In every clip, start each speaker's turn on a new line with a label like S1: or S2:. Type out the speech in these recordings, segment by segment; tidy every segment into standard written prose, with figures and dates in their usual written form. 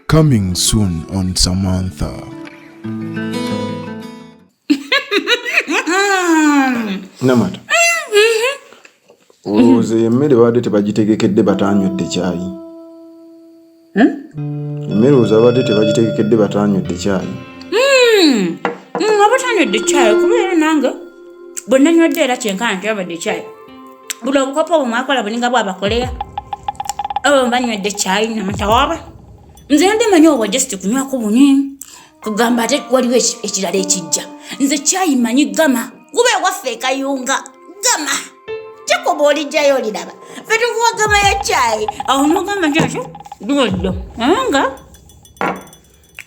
S1: Coming soon on Samantha.
S2: Namata. Olowooza eyo emmere babadde tebagitegekedde batanywedde kyayi?
S3: Hmm?
S2: Emmere olowooza babadde tebagitegekedde batanywedde kyayi?
S3: Hmm. Abatanywedde kyayi kuba era nange bwe nanywedde era kyenkana tebabadde kyayi. Buli obukopo obwo mwakola bulinga bwabakoleya. Abo banywedde kyayi namata waba. Nze ndi manyi obwo just kunywako bunywi. Kugamba ate waliwo ekirala ekijja. Nze kyayi manyi gama. Kuba ewaffe ekayunga gama. Jacob olijjayo oliraba. Ffe tukuwa gama ya kyayi. Awo nogamba nti ekyo duwedde. Naye nga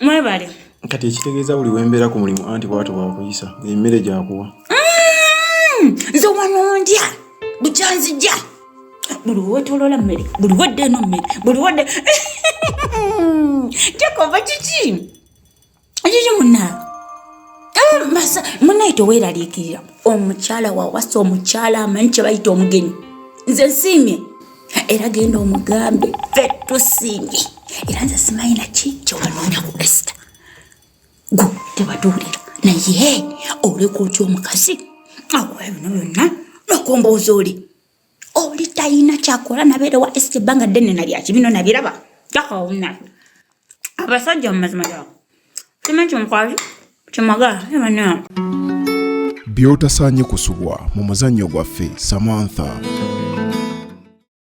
S3: mwebale.
S2: Kati ekitegeeza buli wembeera ku mulimu anti bwatyo bwakuyisa emmere gyakuwa.
S3: Nze wano ndya bukya nzija buli wetolola mmere buli wedde eno mmere buli wedde Jacob kiki kiki muna masa munaye teweeraliikirira omukyala wawasa omukyala amanyi kye bayita omugenyi nze nsiimye era genda omugambe ffe tusiimye era nze simanyi naki kyewanoonya ku Esther gwe tebatuwulira naye oleka otya omukazi akola bino byonna nokumbooza oli oli talina kyakola nabeera wa Esther ebbanga ddene nalyaki bino nabiraba takawuna abasajja mu mazima ddala simanyi kyemukwazi kyemwagala ebana
S1: By'otasaanye kusubwa mu muzannyo gwaffe Samantha.